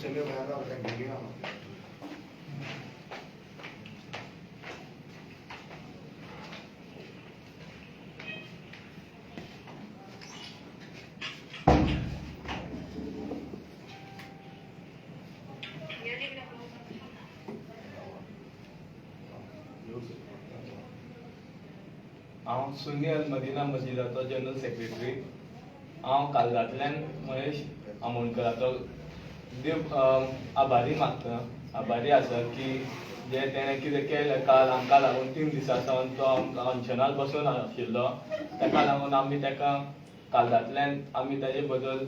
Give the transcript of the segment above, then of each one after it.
समीर भाई. हांव सुन्नी अल Madina मस्जिदाचो general secretary. हांव कालदांतल्यान महेश आमोणकराचो देव आभारी मागता, आभारी आसा की जे तेणें कितें केलें काल आमकां लागून. 3 दिसां सावन तो आमकां अनशनार बसून आशिल्लो. ताका लागून आमी ताका कालदांतल्यान आमी ताजे बद्दल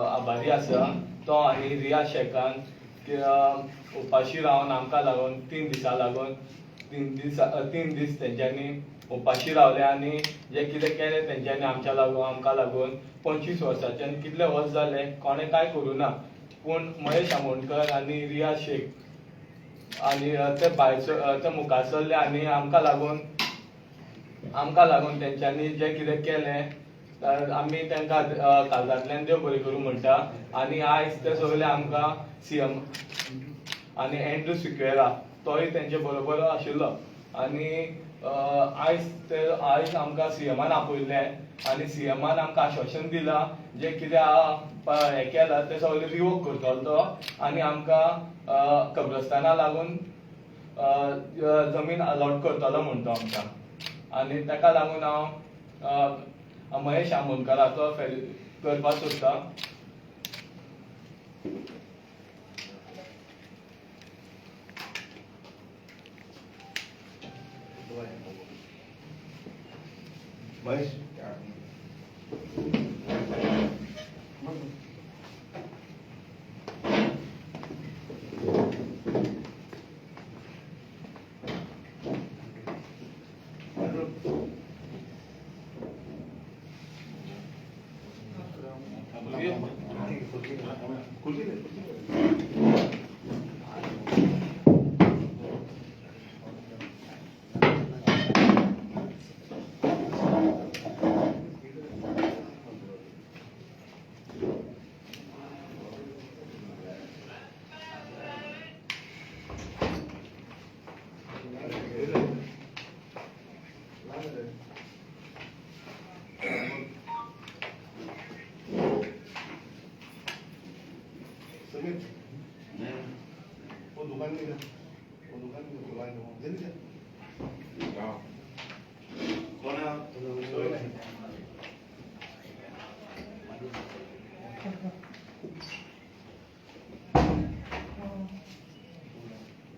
आभारी आसा. तो आनी रिया शेखान उपाशी रावन आमकां लागून 3 दिसां लागून 3 दीस तेंच्यांनी उपाशी रावले आनी जे कितें केलें तेंच्यांनी आमच्या लागून, आमकां लागून. 25 वर्साच्यान कितले वर्स जाले कोणें कांय करूं ना, पूण महेश आमोणकर आनी रिया शेख आनी ते भायर ते मुखार सरले आनी आमकां लागून तेंच्यांनी जें कितें केलें, आमी तांकां काळजांतल्यान देव बरें करूं म्हणटा. आनी आयज ते सगळे आमकां सीएम आनी एंड्रू सिक्वेरा तोय तेंचे बरोबर आशिल्लो आनी आयज आमकां सीएमान आपयल्लें आनी सीएमान आमकां आश्वासन दिलां, जें कितें हें केलां तें सगळें रिवोक करतलो तो आनी आमकां कब्रस्ताना लागून जमीन अलॉट करतलो म्हणटा आमकां. आनी ताका लागून हांव महेश आमोणकराचो करपाक सोदता. महेश. खुर्ची दे, खुर्ची दे. समीर, वो दुकान नहीं था, वो दुकान नहीं, दुकान नहीं, जल्दी से. कोण आहे? सोय नाही.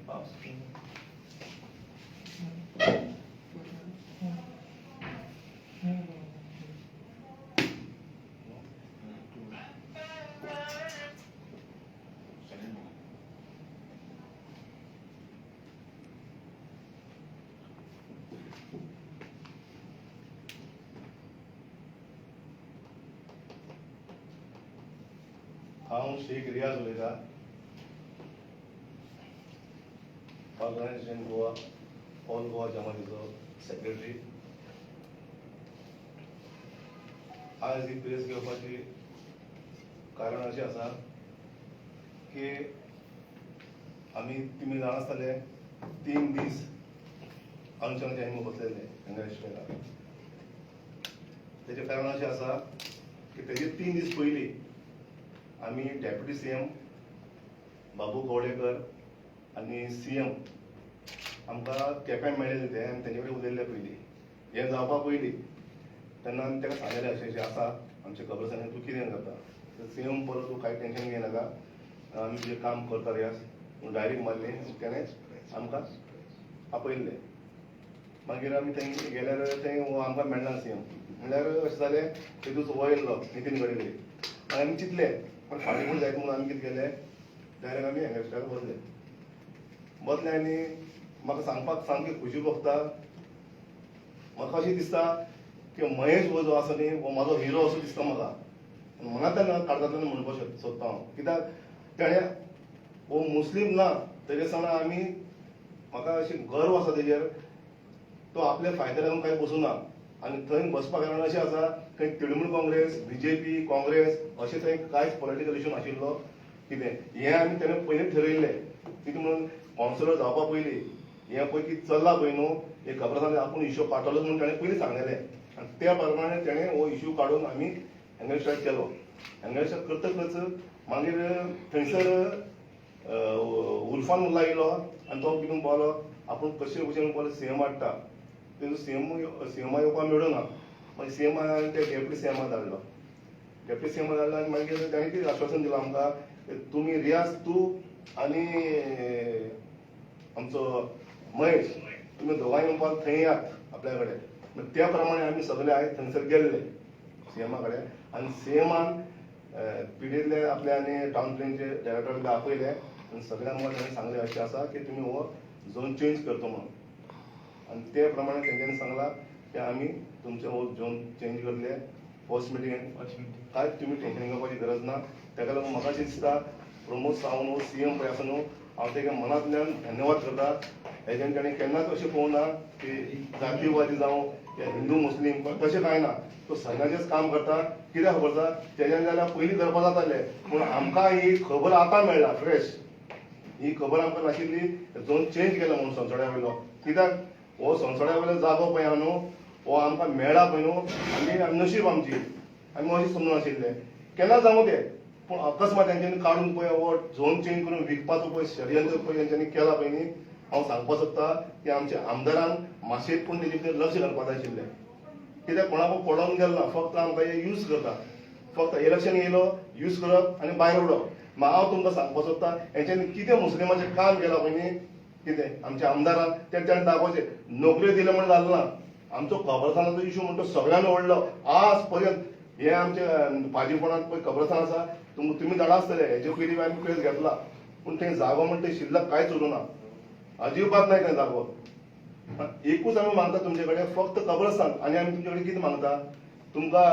पाऊस. हांव शेख रियाज उलयतां, ऑर्गनायझेशन गोवा, ऑल गोवा जमातीचो सेक्रेटरी. आयज ही प्रेस घेवपाची कारण अशें आसा की आमी, तुमी जाणा आसतले, 3 दीस अनशनाचे आमी बसलेले हांगा. तेजें कारण अशें आसा की तेजे 3 दीस पयलीं आमी डेप्युटी सीएम बाबू कवळेकर आनी सीएम आमकां केप्यां मेळ्ळेले ते आनी तेंचे कडेन उलयल्ले पयलीं. हें जावपा पयलीं तेन्ना आमी ताका सांगलेलें, अशें अशें आसा आमचें कब्रस्तान, तूं कितें करता? तर सीएम परत, तूं कांय टेंशन घेयनाका, आमी तुजें काम करता रियाज म्हणून डायरेक्ट मारली. तेणें आमकां आपयल्लें. मागीर आमी थंय गेल्यार थंय आमकां मेळना सीएम. म्हणल्यार अशें जालें, तेतूच हो येयल्लो नितीन गडकरी. मागीर आमी चिंतलें, पण फाटीं फुडें जायत म्हणून आमी कितें केलें, डायरेक्ट आमी हँगर बसले. बसले आनी म्हाका सांगपाक सामकी खुशी भोगता. म्हाका अशें दिसता की महेश हो जो आसा न्ही, हो म्हाजो हिरो असो दिसता म्हाका. मनांतल्यान, काळजांतल्यान म्हणपाक सोदता हांव, कित्याक तेणें, हो मुस्लीम ना तरी आसतना आमी, म्हाका अशें गर्व आसा तेजेर. तो आपल्या फायद्या लागून कांय बसूना आनी थंय बसपा कारण अशें आसा, थंय तृणमूल काँग्रेस, बीजेपी, काँग्रेस अशें थंय कांयच पॉलिटिकल इशू नाशिल्लो. कितें हें आमी तेणें पयलीं ठरयल्लें. कितें म्हणून कावन्सिलर जावपा पयलीं हें पळय कितें चल्लां पळय न्हू, हे कब्रस्तान आपूण इश्यू काडटलोच म्हणून ताणें पयलीं सांगलेलें आनी त्या प्रमाणे तेणें हो इश्यू काडून आमी हंगर स्ट्रायक केलो. हंगर स्ट्रायक करतकच मागीर थंयसर उर्फान मुल्ला येयलो आनी तो कितें म्हणपालो, आपूण कशे भशेन म्हणपालो सीएम हाडटा. तेजो सीएमा येवपाक मेळूं ना. मागीर सीएमा ते डेप्युटी सीएमा धाडलो. डेप्युटी सीएमा धाडलो आनी मागीर ताणें कितें आश्वासन दिलां आमकां, तुमी रियाज तूं आनी आमचो महेश तुमी दोगांय म्हणपाक थंय येयात आपल्या कडेन. त्या प्रमाणे आमी सगळे आयज थंयसर गेल्ले सीएमा कडेन आनी सीएमान पिडेंतले आपल्या आनी टावन प्लॅनिंगचे डायरेक्टराक आपयले आनी सगळ्यांक मुखार ताणें सांगलें अशें आसा की तुमी हो झोन चेंज करता म्हणून. आनी ते प्रमाणे तेंच्यांनी सांगलां की आमी तुमचें हो झोन चेंज करतले फर्स्ट मिटिंगेन. First meeting. कांयच तुमी टेन्शन घेवपाची गरज ना. ताका लागून म्हाका अशें दिसता, प्रमोद सावंत हो सीएम पळय आसा न्हू, हांव तेका मनांतल्यान धन्यवाद करता. हेज्यान ताणें केन्नाच अशें पळोवना की जातीवादी जावं या हिंदू मुस्लीम, तशें कांय ना. तो सगळ्यांचेंच काम करता. कित्याक खबर आसा, तेज्यान जाल्यार पयलीं करपा जातालें, पूण आमकां ही खबर आतां मेळ्ळा फ्रेश. ही खबर आमकां नाशिल्ली झोन चेंज केला म्हणून सोनसड्या वयलो. कित्याक हो सोनसड्या वयलो जागो पळय आहा न्हू, हो आमकां मेळ्ळा पळय न्हू, आमी नशीब आमची, आमी अशें समजून आशिल्ले केन्ना जावं ते. पूण अकस्मात तेंच्यांनी काडून पळय हो झोन चेंज करून विकपाचो पळय षडयंत्र पळय तेंच्यांनी केला पळय न्ही, हांव सांगपाक सोदता की आमच्या आमदारान मातशें पूण तेजे भितर लक्ष घालपाक जाय आशिल्लें. कित्याक कोणाकूय पडोन गेल ना, फक्त आमकां हे यूज करता, फक्त इलेक्शन येयलो यूज करप आनी भायर उडोवप. मागीर हांव तुमकां सांगपाक सोदता, हेंच्यांनी कितें मुस्लिमाचें काम केलां पळय न्ही, कितें आमच्या आमदारान तें ताणें दाखोवचें. नोकऱ्यो दिल्यो म्हण जालें ना. आमचो कब्रस्तानाचो इशू म्हणटा सगळ्यान व्हडलो आज पर्यंत. हे आमच्या पाजीफोंडांत पळय कब्रस्तान आसा, तुमी जाणा आसतले, हेजे पयलीं आमी प्लेस घेतला, पूण थंय जागो म्हणटा थंय शिल्लक कांयच उरूं ना, अजिबात नाही थंय जागो. एकूच आमी मागता तुमचे कडेन फक्त कब्रस्तान. आनी आमी तुमचे कडेन कितें मागता, तुमकां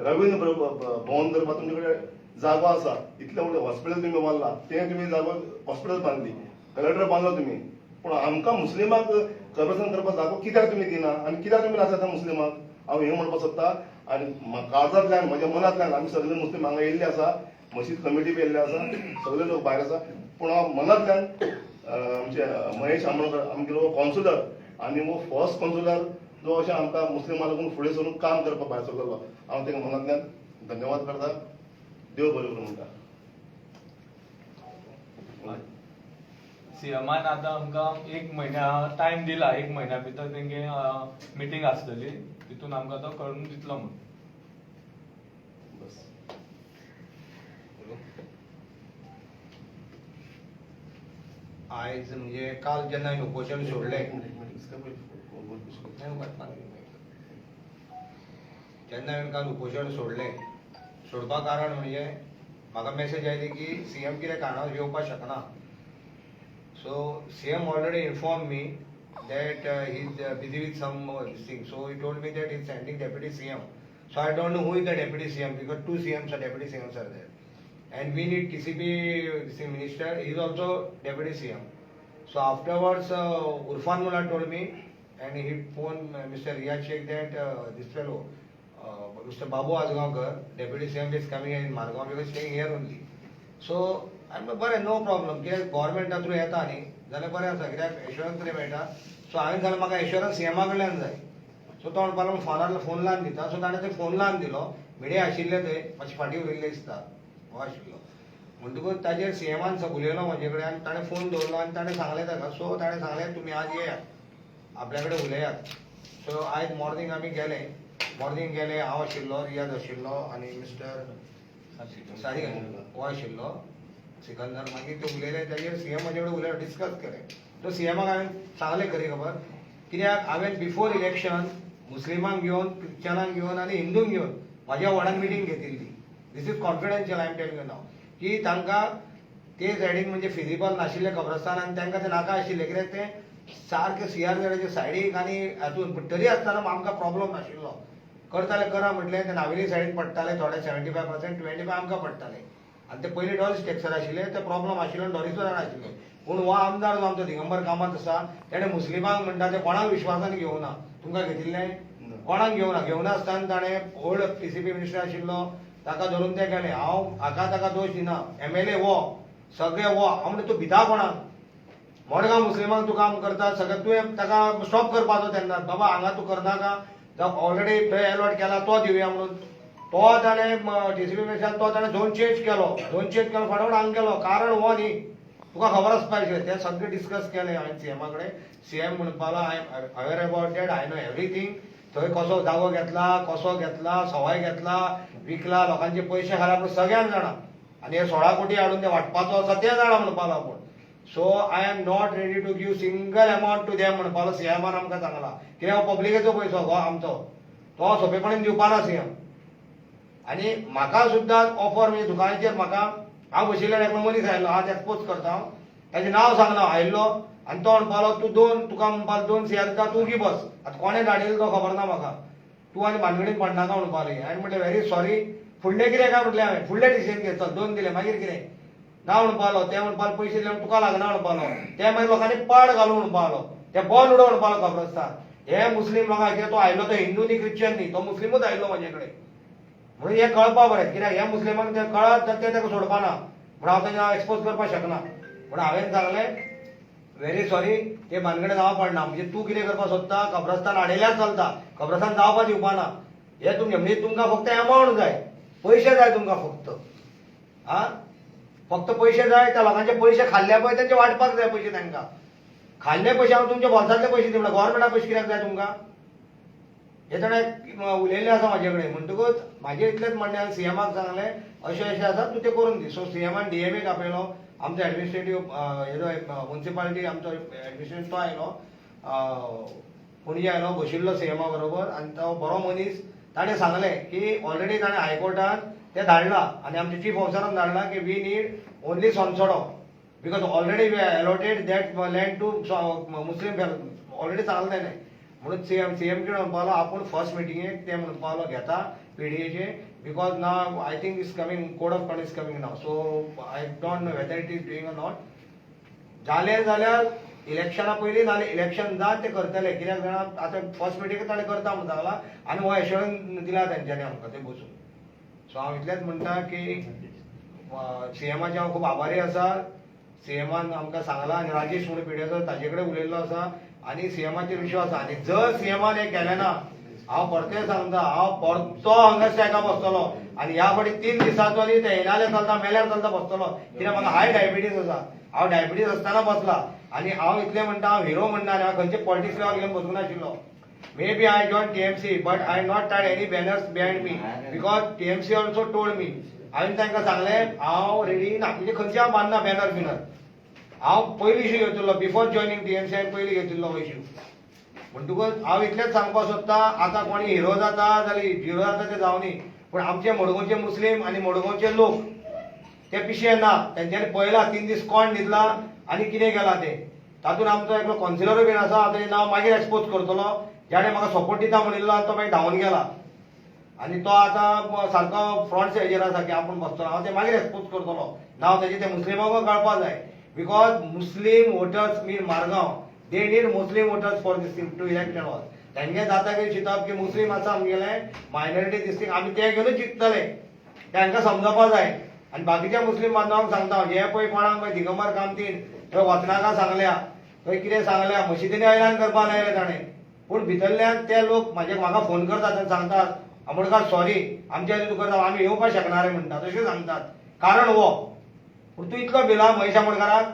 रवींद्र भवन करपाक तुमचे कडेन जागो आसा, इतलें व्हडलें हॉस्पिटल तुमी बांदला, तें तुमी जागो हॉस्पिटल बांदली, कलेक्टर बांदलो तुमी, पूण आमकां मुस्लिमाक कब्रस्तान करपाक जागो कित्याक तुमी दिना आनी कित्याक तुमी नाचयता मुस्लिमाक? हांव हें म्हणपाक सोदता. आनी काळजांतल्यान म्हज्या मनांतल्यान आमी सगळे मुस्लीम हांगा येयल्ले आसा, मशीद कमिटी बी येयल्ले आसा, सगळे लोक भायर आसा, पूण हांव मनांतल्यान आमचे महेश आमोणकर आमगेलो कावन्सिलर आनी हो फर्स्ट कावन्सिलर जो अशें आमकां मुस्लिमां लागून फुडें सरून काम करपाक भायर सरलेलो, हांव ताका मनांतल्यान धन्यवाद करता. देव बरें करूं म्हणटा. सीएमान आतां आमकां एक म्हयन्या टायम दिला. एक म्हयन्या भितर तेंगे मिटींग आसतली, तितून आमकां तो करून दितलो म्हणून. बस. आयज म्हणजे काल जेन्ना हांवें उपोशण सोडलें, एक मिनिट, एक मिनिट, इसका बोल. नाही, उगाच. जेन्ना हांवें काल उपोशण सोडलें, सोडपा कारण म्हणजे म्हाका मेसेज आयली की सीएम कितें कारणान येवपाक शकना. So CM already inform me that he is busy with some this thing, so he told me that he is sending deputy CM. So I don't know who is the deputy CM, because two CMs are deputy CMs are there and we need TCP this thing minister, he is also deputy CM. So afterwards, Urfan Mullah told me, and he phoned Mr. Riyaz Sheikh that this fellow, Mr. Babu Azgaonkar, deputy CM is coming in Margao because staying here only. So I'm बरें, no problem, कित्याक गव्हर्मेंटा through येता न्ही जाल्यार बरें आसा, कित्याक एश्योरन्स तरी मेळटा. सो हांवें जाल्यार म्हाका एश्योरन्स सीएमा कडल्यान जाय. सो तो म्हणपाक लागलो फोनार फोन लावन दिता. सो ताणें ते फोन लावन दिलो. मिडिया आशिल्ले थंय, मातशे फाटीं उरिल्ले दिसता, हो आशिल्लो. म्हणटकूच ताजेर सीएमान उलयलो म्हजे कडेन आनी ताणें फोन दवरलो आनी ताणें सांगलें ताका. सो ताणें सांगलें तुमी आज येयात, आपल्या कडेन उलयात. सो आयज मॉर्निंग आमी गेले, मॉर्निंग गेले, हांव आशिल्लो, रियाज आशिल्लो आनी मिस्टर सादिक हो आशिल्लो, सिकंदर. मागीर ते उलयले, ताजेर सीएम म्हजे कडेन उलयलो, डिस्कस केलें. तो सीएमाक हांवें सांगलें खरी खबर, कित्याक हांवें बिफोर इलेक्शन मुस्लिमांक घेवन, क्रिश्चनांक घेवन आनी हिंदूंक घेवन म्हाज्या वॉर्डान मिटींग घेतिल्ली. This is confidential, I am telling you now, की तांकां ते सायडीन म्हणजे फिजिबल नाशिल्लें कब्रस्तान आनी तांकां तें नाका आशिल्लें, कित्याक तें सारकें सीआरझेडाच्या सायडीक आनी हातून. पूण तरी आसतना आमकां प्रॉब्लम नाशिल्लो, करताले करा म्हटलें. ते नावेली सायडीन पडटाले थोडे 75%, 25 आमकां पडटाले. आनी ते पयलीं डॉरीस टॅक्सर आशिल्ले, ते प्रॉब्लम आशिल्लो आनी डॉरीसूय जाण आशिल्ले. पूण हो आमदार जो आमचो दिगंबर कामत आसा, तेणें मुस्लिमांक म्हणटा ते कोणाक विश्वासान घेवना. तुमकां घेतिल्लें? ना. कोणाक घेवना. घेवना आसतना ताणें ओल्ड टीसीपी मिनिस्टर आशिल्लो. ताका धरून ते गेले. हांव हाका ताका दोश दिना, एमएलए हो सगळे हो. हांव म्हणटा तूं भिता कोणाक? मडगांव मुस्लिमांक तूं काम करता सगळें, तुवें ताका स्टॉप करपाचो तेन्ना, बाबा हांगा तूं करनाका, ऑलरेडी थंय एलॉट केला तो दिवया म्हणून. तो ताणें डीसीपी मेशान तो ताणें झोन चेंज केलो, झोन चेंज केलो, फाटोफाट हांगा केलो. कारण हो न्ही, तुका खबर आसपा जाय. ते सगळे डिस्कस केले हांवें सीएमा कडेन. सीएम म्हणपाक I am aware about that, I know everything. थंय कसो जागो घेतला, कसो घेतला, सवाय घेतला, विकला, लोकांचे पयशे खाला पूण सगळ्यांक जाणा. आनी हे 16 कोटी हाडून ते वांटपाचो आसा ते जाणा म्हणपाक आपूण. So I am not ready to give single amount to them म्हणपालो सीएमान आमकां सांगला. कित्याक हो पब्लिकेचो पयसो गो आमचो, तो सोंपेपणान दिवपा ना सीएम. आनी म्हाका सुद्दां ऑफर म्हणजे दुकानाचेर म्हाका हांव बशिल्ल्यान एकलो मनीस आयलो, आज एक्सपोज करता हांव, ताजें नांव सांगना, आयिल्लो आनी तो म्हणपालो तूं दोन, तुका म्हणपालो 2 सीआर दिता, तूं वगी बस. आतां कोणें धाडिल्लो तो खबर ना म्हाका, तूं आनी भानगडीन पडनाका म्हणपाली. हांवें म्हटलें व्हेरी सॉरी, फुडलें कितें काय म्हटलें हांवें, फुडलें डिसिजन घे, चल 2 दिले, मागीर कितें ना म्हणपालो. ते म्हणपालो पयशे दिले तुका लागना म्हणपालो. ते मागीर लोकांनी पाड घालून म्हणपालो, ते बॉल उडोवन म्हणपालो कब्रस्तान. हे मुस्लीम लोकांक कित्याक तो आयलो तो हिंदू न्ही क्रिश्चन न्ही, तो मुस्लिमूच आयिल्लो म्हाजे कडेन. म्हणून हें कळपा बरें, कित्याक ह्या मुस्लिमांक ते कळत जाल्यार ते ताका सोडपाना, म्हणून हांव ताजें नांव एक्सपोज करपाक शकना. म्हणून हांवें सांगलें व्हेरी सॉरी, ते भानगडीन हांव पडना. म्हणजे तूं कितें करपाक सोदता, कब्रस्तान हाडयल्यार चलता, कब्रस्तान जावपा दिवपाना. हे तुमचें म्हणजे तुमकां फक्त एमावंट जाय, पयशे जाय तुमकां फक्त, आ फक्त पयशे जाय. त्या लोकांचे पयशे खाल्ले पळय तेंचे वांटपाक जाय पयशे तांकां. खाल्ले पयशे हांव तुमच्या बोल्सांतले पयशे दिवना, गोवोरमेंटा पयशे कित्याक जाय तुमकां? हे ताणें उलयल्लें आसा म्हाजे कडेन. म्हणटकूच म्हाजें इतलेंच म्हणणें, हांवें सीएमाक सांगलें अशें अशें आसा, तूं तें करून दी. सो सीएमान डीएमएक आपयलो, आमचो एडमिनिस्ट्रेटीव हेजो मुन्सिपालिटी आमचो एडमिनिस्ट्रेटिव तो आयलो, पणजे आयलो, बशिल्लो सीएमा बरोबर. आनी तो बरो मनीस, ताणें सांगलें की ऑलरेडी ताणें हायकोर्टान तें धाडलां आनी आमच्या चीफ ऑफिसरान धाडलां की we need only Sonsodo because already we allotted that land to Muslim, already सांगलें ताणें. म्हणून सीएम कितें म्हणपालो, आपूण फर्स्ट मिटिंगेक ते म्हणपालो घेता पीडीएचे, because now I think is coming code of conduct is coming now, so I don't know whether it is doing or not. जालें जाल्यार इलेक्शना पयलीं, नाल्यार इलेक्शन जावन ते करतले. कित्याक जाणा, आतां फर्स्ट मिटींग ताणें करता म्हणून सांगलां आनी हो एश्योरन्स दिला तेंच्यांनी आमकां ते बसून. सो हांव इतलेंच म्हणटा की सीएमाचे हांव खूब आभारी आसा. सीएमान आमकां सांगलां आनी राजेश म्हणून पिडिएचो ताजे कडेन उलयल्लो आसा आनी सीएमाचेर विश्वास आसा. आनी जर सीएमान हें केलें ना, हांव परतें सांगता, हांव परतो हांगा स्ट्रायका बसतलो आनी ह्या फावटी 3 दिसाचो न्ही, ते येयनाले चलता, मेल्यार चलता, बसतलो. कित्याक म्हाका हाय डायबिटीज आसा, हांव डायबिटीज आसतना बसला. आनी हांव इतलें म्हणटा, हांव हिरो म्हणना आनी हांव खंयचे पॉलिटिक्स लेवल घेवन बसूंक नाशिल्लो. Maybe I join TMC, but I not tied any banners behind me because TMC also told me. हांवें तांकां सांगलें हांव रेडी ना, म्हणजे खंयचे हांव बांदना बॅनर बिनर. हांव पयलीं इशू घेतिल्लो, बिफोर जॉयनींग टीएमसी हांवें पयलीं घेतिल्लो इशू. म्हणटकूच हांव इतलेंच सांगपाक सोदता, आतां कोणी हिरो जाता जाल्यार हिरो जाता ते जावनी, पूण आमचे मडगांवचे मुस्लीम आनी मडगांवचे लोक ते पिशे ना. तेंच्यांनी पळयला 3 दीस कोण न्हिदला आनी कितें केलां तें. तातूंत आमचो एकलो कौन्सिलरूय बीन आसा, हांव तेजें नांव मागीर एक्सपोज करतलो, जाणें म्हाका सपोर्ट दिता म्हणिल्लो आनी तो मागीर धांवन गेला आनी तो आतां सारको फ्रंट हेजेर आसा की आपूण बसतलो. हांव तें मागीर एक्सपोज करतलो नांव तेजें, तें मुस्लिमांकूय कळपा जाय, because Muslim voters mean Margao, they need Muslim voters for this to elect and all. तेंगे जाता की चिंतप की मुस्लीम आसा आमगेले मायनॉरिटी दिसटीक, आमी ते घेवनूच जिखतले, तांकां समजपा जाय. आनी बाकीच्या मुस्लीम बांधवांक सांगता, हे पळय कोणाक पळय दिगंबर कामतीन थंय वचनाका सांगल्या, थंय कितें सांगल्या, मशिदीनी हैराण करपाक लायलें ताणें. पूण भितरल्यान ते लोक म्हाजे म्हाका फोन करतात आनी सांगतात, आमोणकार सॉरी, आमच्या तूं करता, आमी येवपाक शकना रे म्हणटा, तशें सांगतात. कारण हो पूण तूं इतलो भिला महेश आमोणकाराक?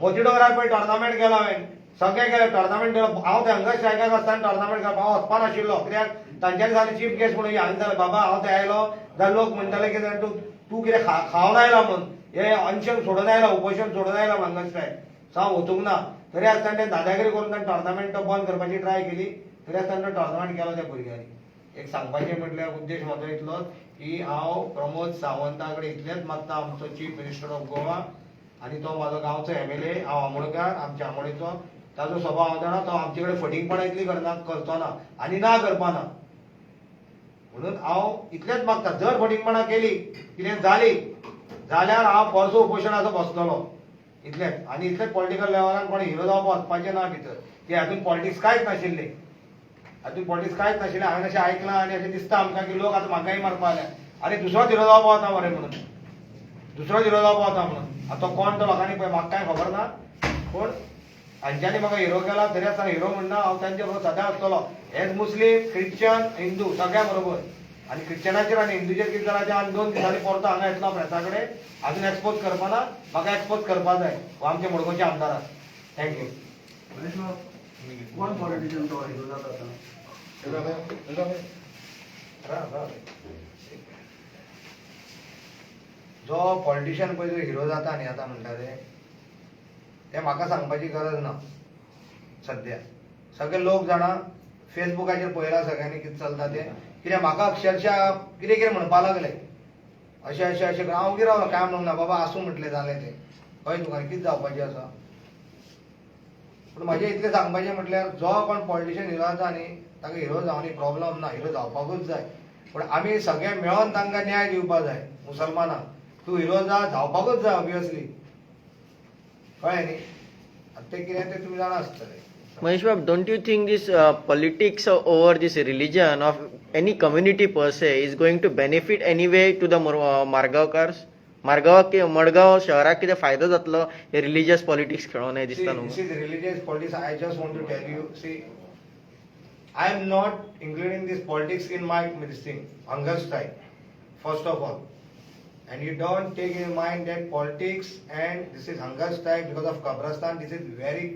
मोती डोंगरार पळय टोर्नामेंट केलो हांवें, सगळें केलें, टोर्नामेंट केलो. हांव थंय हांगा स्ट्रायकाक आसतना टोर्नामेंट करपाक हांव वचपा नाशिल्लो, कित्याक तांच्यांनी सांगलें चीफ गेस्ट म्हणून. हांवें सांगलें बाबा हांव थंय आयलो जाल्यार लोक म्हणटले की तूं तूं कितें खावन आयला म्हणून, हे अनशन सोडून आयला, उपोशण सोडून आयला हांगा स्ट्रायक, सो हांव वचूंक ना. तरी आसतना ते दादागिरी करून ताणें टोर्नामेंट तो बंद करपाची ट्राय केली, तरी आसतना तो टोर्नामेंट केलो त्या भुरग्यांनी. एक सांगपाचें म्हटल्यार उद्देश म्हजो इतलोच की हांव प्रमोद सावंता कडेन इतलेंच मागता, आमचो चीफ मिनिस्टर ऑफ गोवा आनी तो म्हाजो गांवचो एमएलए, हांव आमोणकार, आमच्या आमोणेचो, ताजो स्वभाव हांव जाणा, तो आमचे कडेन फटींगपणां इतली करना, करचो ना आनी ना करपाना. म्हणून हांव इतलेंच मागता, जर फटींगपणां केली, कितें जाली जाल्यार हांव परसो उपोशणाचो बसतलो, इतलेंच. आनी इतलेंच, पॉलिटिकल लेवलान कोण हिरो जावपाक वचपाचें ना भितर, की हातून पॉलिटिक्स कांयच नाशिल्लें, हातून पॉलिटिक्स कांयच नाशिल्लें. हांवें अशें आयकलां आनी अशें दिसता आमकां की लोक आतां म्हाकाय मारपा आल्या. आनी दुसरोच हिरो जावपा वता मरे म्हणून, दुसरोच हिरो जावपा वता म्हणून. आतां कोण तो लोकांनी पळय, म्हाका कांय खबर ना, पूण हांच्यांनी म्हाका हिरो केला तरी आसतना हिरो म्हणना, हांव तांचे बरोबर सदां आसतलो. एज मुस्लीम, ख्रिश्चन, हिंदू सगळ्यां बरोबर. आनी ख्रिश्चनाचेर आनी हिंदूचेर कितें जालां तें आनी 2 दिसांनी परतो हांगा येतलो प्रेसा कडेन, अजून एक्सपोज करपाना, म्हाका एक्सपोज करपा जाय हो आमच्या मडगांवच्या आमदाराक. Thank you. कोण पॉलिटिशियन तो हिरो जाता आतां? जो पॉलिटिशियन पळय जो हिरो जाता न्ही आतां म्हणटा ते म्हाका सांगपाची गरज ना. सद्या सगळे लोक जाणा, फेसबुकाचेर पळयला सगळ्यांनी कितें चलता तें. कित्याक म्हाका अक्षरशः कितें कितें म्हणपा लागले, अशें अशें अशें. हांव ओगी रावलो, कांय म्हणूंक ना, बाबा आसूं म्हटलें, जालें तें. कळ्ळें तुका कितें जावपाचें आसा. पूण म्हाजें इतलें सांगपाचें म्हटल्यार जो कोण पॉलिटिशियन हिरो जाता न्ही ताका हिरो जावनी प्रॉब्लम ना, हिरो जावपाकूच जाय. पूण आमी सगळे मेळोन तांकां न्याय दिवपा जाय. मुसलमानाक तूं हिरो जा, जावपाकूच जाय ऑबियसली, कळ्ळें न्ही. आतां तें कितें तें तुमी जाणा आसतलें. Mahesh Bab, don't you think this politics over this religion of any community per se is going to benefit anyway to the Margaonkars? Margao, Madgaon शहराक कितें फायदो जातलो हे रिलीजियस पॉलिटिक्स खेळोन हें दिसता See, न्हू? this is religious politics. I just want to tell you, see, I am not including this politics in my this thing, hunger strike, first of all. And you don't take in mind that politics and this is hunger strike because of Kabrastan. This is very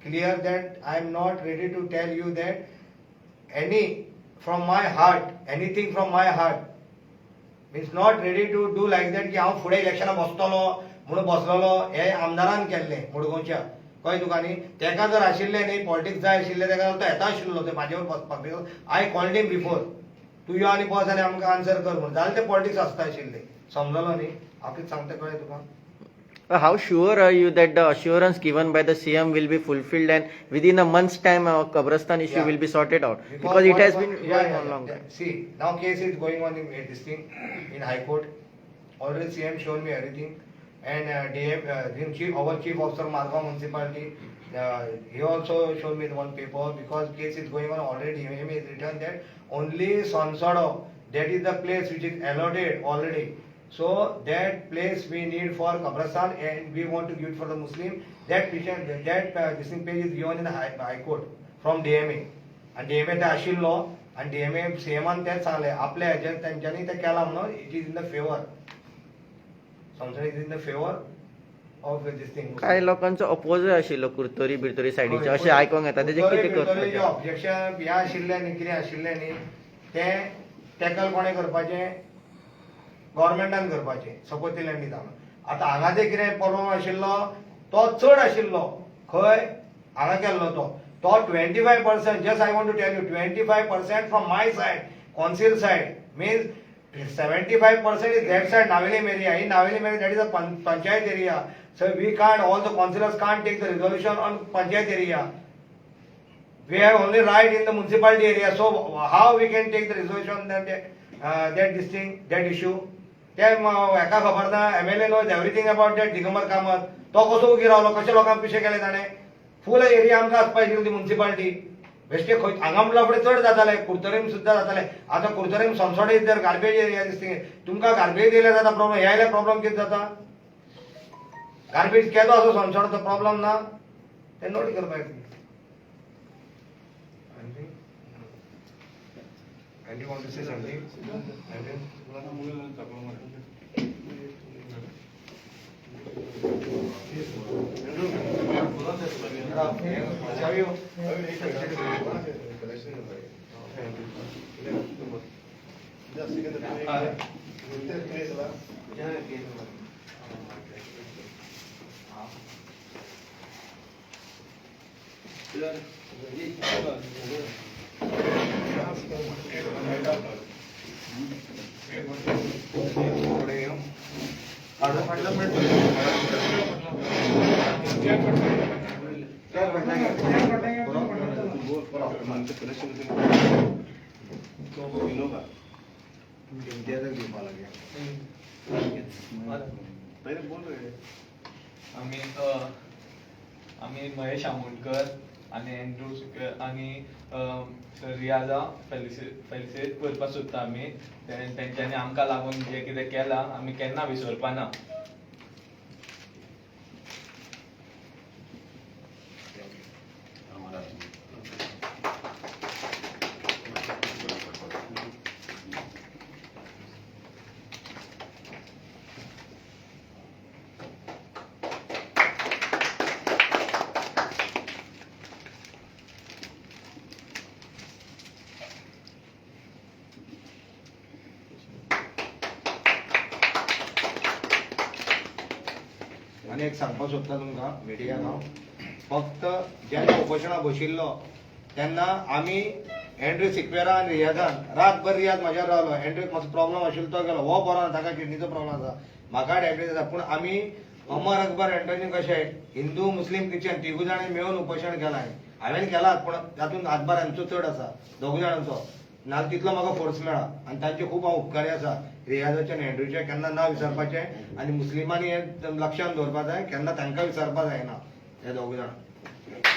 clear that I am not ready to tell you that any from my heart, anything from my heart, means not ready to do like that की हांव फुडें इलेक्शनाक बसतलो म्हणून बसलेलो. हे आमदारान केल्लें मडगांवच्या, कळ्ळें तुका न्ही. तेका जर आशिल्लें न्ही पॉलिटिक्स जाय आशिल्लें तेका, तो येता आशिल्लो ते म्हाजेवर बसपाक. Because I called him before, तूं यो आनी बस आनी आमकां आन्सर कर म्हणून, जाल्यार ते पॉलिटिक्स आसता आशिल्लें. समजलो न्ही हांव कितें सांगता, कळ्ळें तुका? How sure are you that the assurance given by the CM will be fulfilled and within a month's time Kabrastan issue will be sorted out? Because it has been going on long time. See, now case is going on in this thing in High Court. Already CM shown me everything, and DM, then chief, our chief officer Margao municipality, he also shown me the one paper because case is going on already. DM is written that only Sonsodo, that is the place which is allotted already. So that place we need for Kabrastan and we want to give it for the Muslim. That petition, that this thing page is given in the High Court from DMA. आनी DMA ते आशिल्लो आनी DMA सीएमान तेंच सांगलें आपल्या हेजेर तेंच्यांनी तें केलां म्हणून it is in the favour, समजलें, it is in the favour of this thing. कांय लोकांचो अपोजय आशिल्लो कुर्तोरी बिर्तोरी सायडीचे अशें आयकोंक येता, तेजें कितें करपाचें? ऑब्जेक्शन हें आशिल्लें न्ही, कितें आशिल्लें न्ही, तें टॅकल कोणें करपाचें? गव्हर्मेंटान करपाचें. सपोज ते लँड दिता. आतां हांगा जे कितें प्रॉब्लम आशिल्लो तो चड आशिल्लो, खंय हांगा केल्लो तो तो 25%. Just I want to tell you, 25% from my side, council side, means 75% is that side, Navelim area. In Navelim area, that is a panchayat area. So we can't, all the councillors can't take the resolution on panchayat area. We have only right in the municipality area. So how we can take the resolution that this thing, that issue? ते हेका खबर ना, MLA knows everything about that. Digambar Kamat तो कसो उगी रावलो, कशे लोकांक पिशे केले ताणें? फूल एरिया आमकां आसपा आशिल्ली ती मुन्सिपालिटी. बेश्टे खंय हांगा म्हणल्यार फुडें चड जाताले, कुर्तोरीम सुद्दां जाताले. आतां Curtorim Sonsodo is there garbage area. This thing तुमकां गार्बेज दिल्यार जाता प्रॉब्लम, हे आयल्यार प्रॉब्लम कितें जाता? गार्बेज केदो आसा सोनसोडो, तो प्रॉब्लम ना, ते नोट करपाक. And you want to say something? Andrew? Shall you? फुडें यो. इम्तियाजाक दिवपा लागेल. पहिले बोल रे. आमी आमी महेश आमोणकर. आनी एंड्रू आनी रियाजा फेलिसिटेट करपाक सोदता आमी. तेंच्यांनी आमकां लागून जें कितें केलां आमी केन्ना विसरपा ना. आनी एक सांगपाक सोदता तुमकां मिडियाक हांव, फक्त जेन्ना उपोशणाक बशिल्लो तेन्ना आमी एंड्रू सिक्वेरा आनी रियाजान रातभर रियाज म्हाज्यार रावलो. एंड्रूक मातसो प्रॉब्लम आशिल्लो तो गेलो, हो बरो ना, ताका किडनीचो प्रॉब्लम आसा, म्हाका डायबिटीज आसा, पूण आमी अमर अकबर एंटोनी कशे हिंदू मुस्लीम क्रिश्चन तिगूय जाणांनी मेळून उपोशण केलां. हांवें केलात, पूण तातूंत हातभार हांचो चड आसा दोगूय जाणांचो, नाजाल्यार तितलो म्हाका फोर्स मेळ्ळा आनी तांचे खूब हांव उपकारी आसा. रियाजाचे आनी एंड्रूचे केन्ना ना विसरपाचें आनी मुस्लिमांनी हें लक्षांत दवरपाक जाय, केन्ना तांकां विसरपाक जायना हे दोगूय जाणां.